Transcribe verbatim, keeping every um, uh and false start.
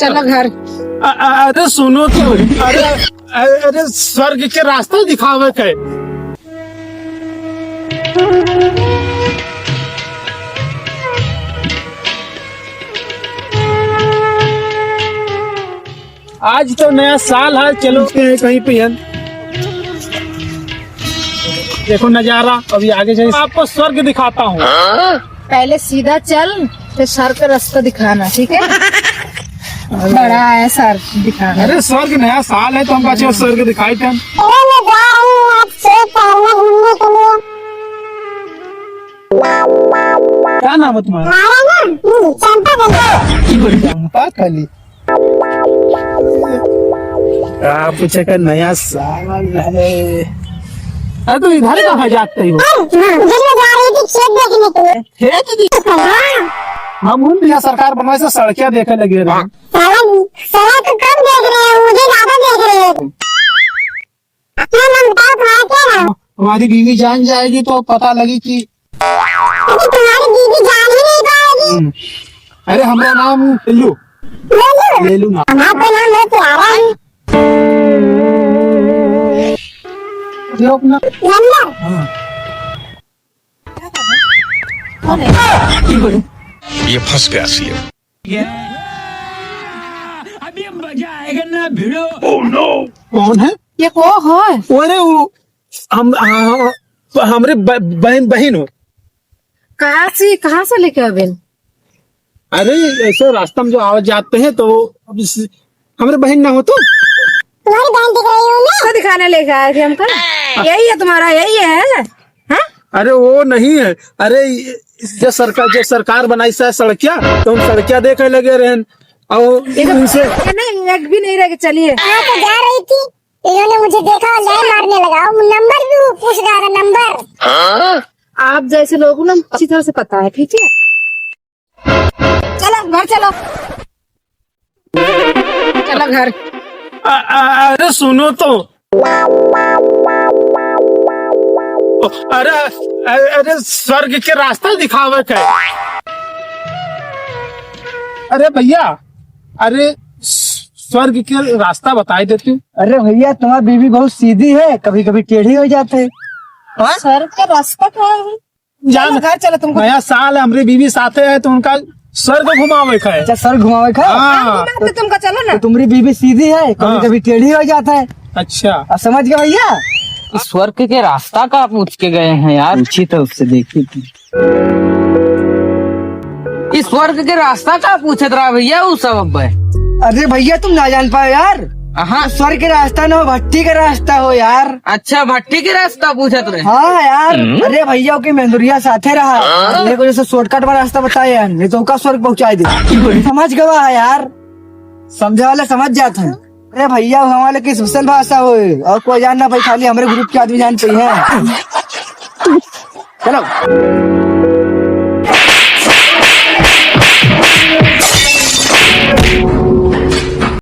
चलो घर। अ-, अ-, अरे सुनो तो, अरे, अरे, अरे, स्वर्ग के रास्ता दिखावे के। आज तो नया साल है, चलो कहीं पे हम देखो नजारा। अभी आगे जाए, आपको स्वर्ग दिखाता हूँ। पहले सीधा चल, फिर सर का रास्ता दिखाना, ठीक है? बड़ा है सर दिखाना। अरे स्वर्ग, नया साल है तो हम बच्चे स्वर्ग दिखाई थे। अरे मैं जा रही हूँ आज से टहलने घूमने के लिए। क्या नाम है तुम्हारा? हमारा ना, हम्म, चंपा कली। चंपा कली। का पूछे का नया साल है। अरे तू इधर कहाँ जाते हो? हाँ, हाँ, इधर मैं जा रही थी खेत देखने के लिए। खेत देखने? हाँ। हम उन यहाँ सरकार बनवाए से सड़कियाँ देखे लगे रहे। साला, साला तो कम देख रहे हो, मुझे ज्यादा देख रहे हो। हाँ, हम बताओ तुम्हारा क्या नाम? हमारी बीवी जान जाएगी तो पता लगी कि अरे तुम्हारी बीवी जान ही नहीं पाएगी। हम्म। अरे हमारा नाम लेलू। लेलू? लेलू ना। हमारा तो नाम बहुत प्यारा है। ये अपना नंबर? हाँ। ये फंस गया सीएम। अभी मजा आएगा ना भिड़ो। कौन है? ये को है? अरे वो हम, हाँ, हमरे ब-, बहन, बहन हो। कहाँ से, कहाँ से लेके आवे? अरे ऐसे रास्ता में जो आवत जाते हैं तो अब इस, हमरे बहन ना हो तो। तुम्हारी बहन दिख रही हूँ मैं। तो दिखाने लेके आए थे हमको। यही है तुम्हारा, यही है, हाँ? अरे वो नहीं है। अरे ये, जो सरकार, जो सरकार बनाई सा सड़किया, तो हम सड़किया देखे लगे रहन। और ये तो इनसे ये नहीं, एक भी नहीं रह के चलिए। मैं तो जा रही थी, इन्होंने मुझे देखा और लाइन मारने लगा। वो नंबर भी वो पूछ रहा था, नंबर। आप जैसे लोगों ना अच्छी तरह से पता है, ठीक है? चलो घर चलो। चलो घर। अ-, अ-, अरे सुनो तो। अरे, अरे, अरे, स्वर्ग के रास्ता दिखावे के। अरे भैया, अरे स्वर्ग के रास्ता बताई देती। अरे भैया, तुम्हारी बीवी बहुत सीधी है, कभी कभी टेढ़ी हो जाते। हाँ? स्वर्ग का रास्ता क्या है? जान, चलो घर चलो, तुमको नया साल है, हमरी बीवी साथे है तो उनका स्वर्ग घुमावे का है। अच्छा, स्वर्ग घुमावे का है? हाँ। हम घुमाते तुमको, चलो ना। तो तुम्हारी बीवी सीधी है, कभी हाँ। कभी टेढ़ी हो जाता है। अच्छा। अब समझ गए भैया? इस स्वर्ग के रास्ता का पूछ के गए हैं यार। पूछी तो उससे, देखी थी। इस स्वर्ग के रास्ता का पूछत रहा भैया, उ सब अब है। अरे भैया, तुम ना जान पाए यार। हाँ। स्वर्ग के रास्ता ना हो, भट्टी के रास्ता हो यार। अच्छा, भट्टी के रास्ता पूछत रहे। हाँ यार। हम्म। अरे भैया, ओके मेहंदुरिया साथे रहा। हाँ। लेकिन उसे shortcut में रास्ता बताया यार, नहीं तो ओका स्वर्ग पहुँचाई दे। समझ गवा है यार, समझे वाले समझ जात हैं। अरे भैया, हमारे की special भाषा होए और कोई जान ना पाई, खाली हमरे group के आदमी जान पाई है। चलो।